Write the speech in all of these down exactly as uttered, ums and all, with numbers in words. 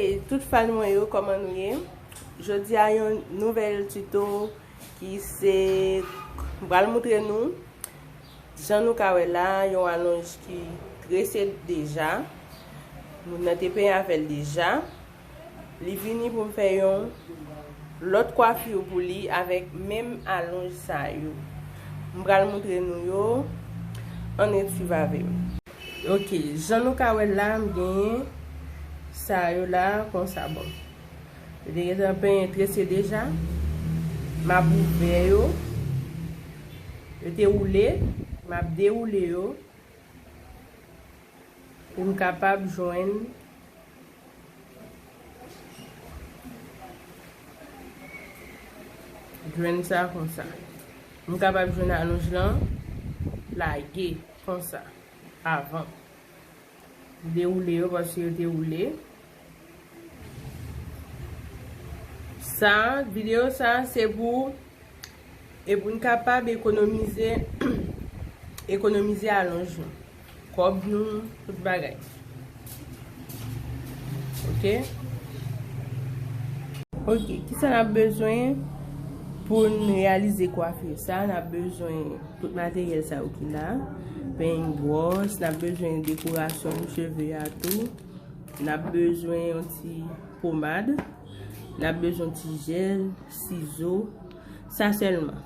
E tout fan mwen yo, kòman nou ye? Jodi a yon nouvèl tuto ki se, m pral moutre nou jan nou ka wè la, yon alonj ki trese deja. Moun nan te penyen avè l deja. Li vini pou m fè yon lòt kwafi pou li avèk menm alonj sa yo. M pral moutre nou yo. Ann ret swiv avè m. Ok, jan nou ka wè la, m genyen sa yo la konsa. Bon, yo te gentan penyen trese deja. M ap ouvè yo. Yo te woule. M ap dewoule yo pou m kapab jwenn jwenn sa konsa. M kapab jwenn alonj lan lage konsa avan. Dewoule yo paske yo te woule. Sa, videyo sa, se pou, e pou n kapab ekonomize, ekonomize alonj nou, kòb nou, tout bagay. Ok? Ok, kisa n ap bezwen pou n reyalize kwafi sa? N ap bezwen tout materyèl sa yo ki la. Peny, bwòs, n ap bezwen dekorasyon pou cheve a tou. N ap bezwen yon ti pomad. N ap bezwen yon ti jèl, sizo. Sa sèlman,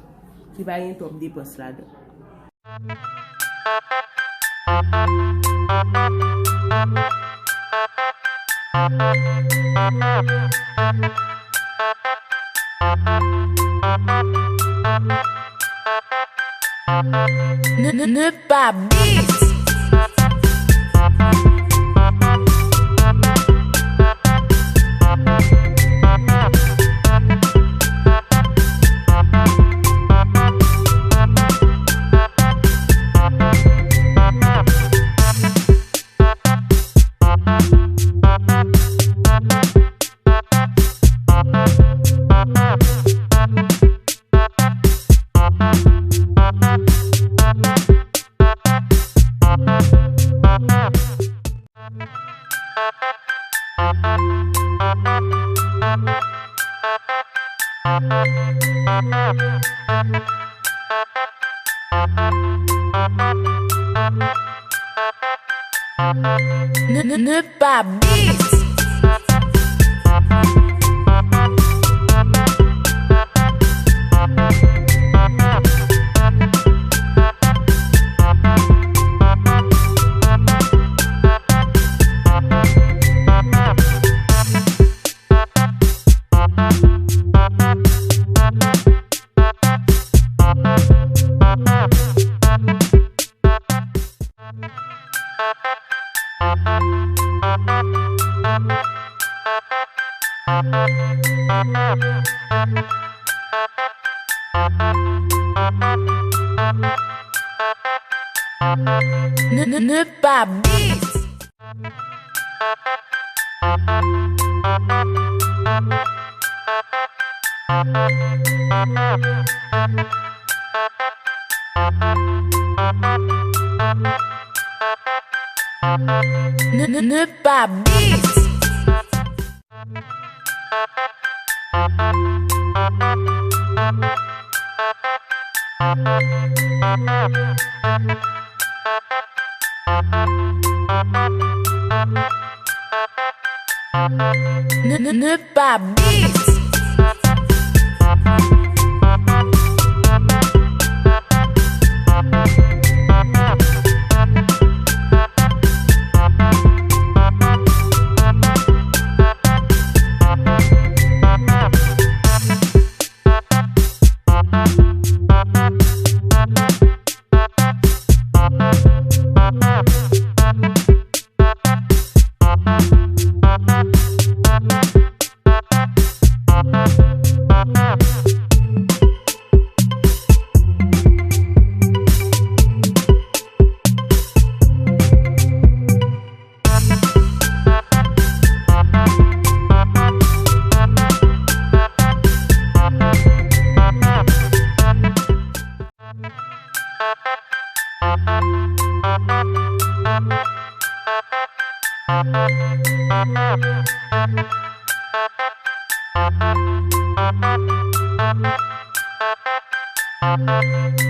ki pa gen twòp depans ladan. Ne, ne, ne pa beat. Ne, ne, ne pa beat. Ne, ne, ne pa beat. Ne, ne, ne pa beat. Ne, ne, ne pa beat.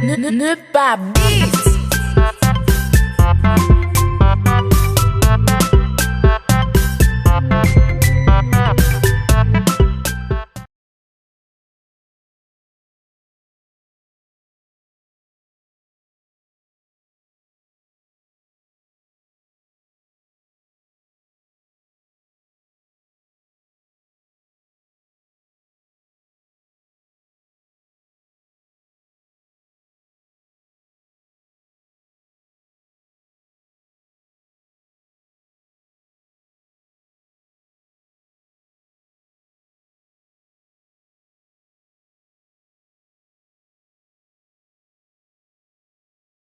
Ne, ne, ne pas bis.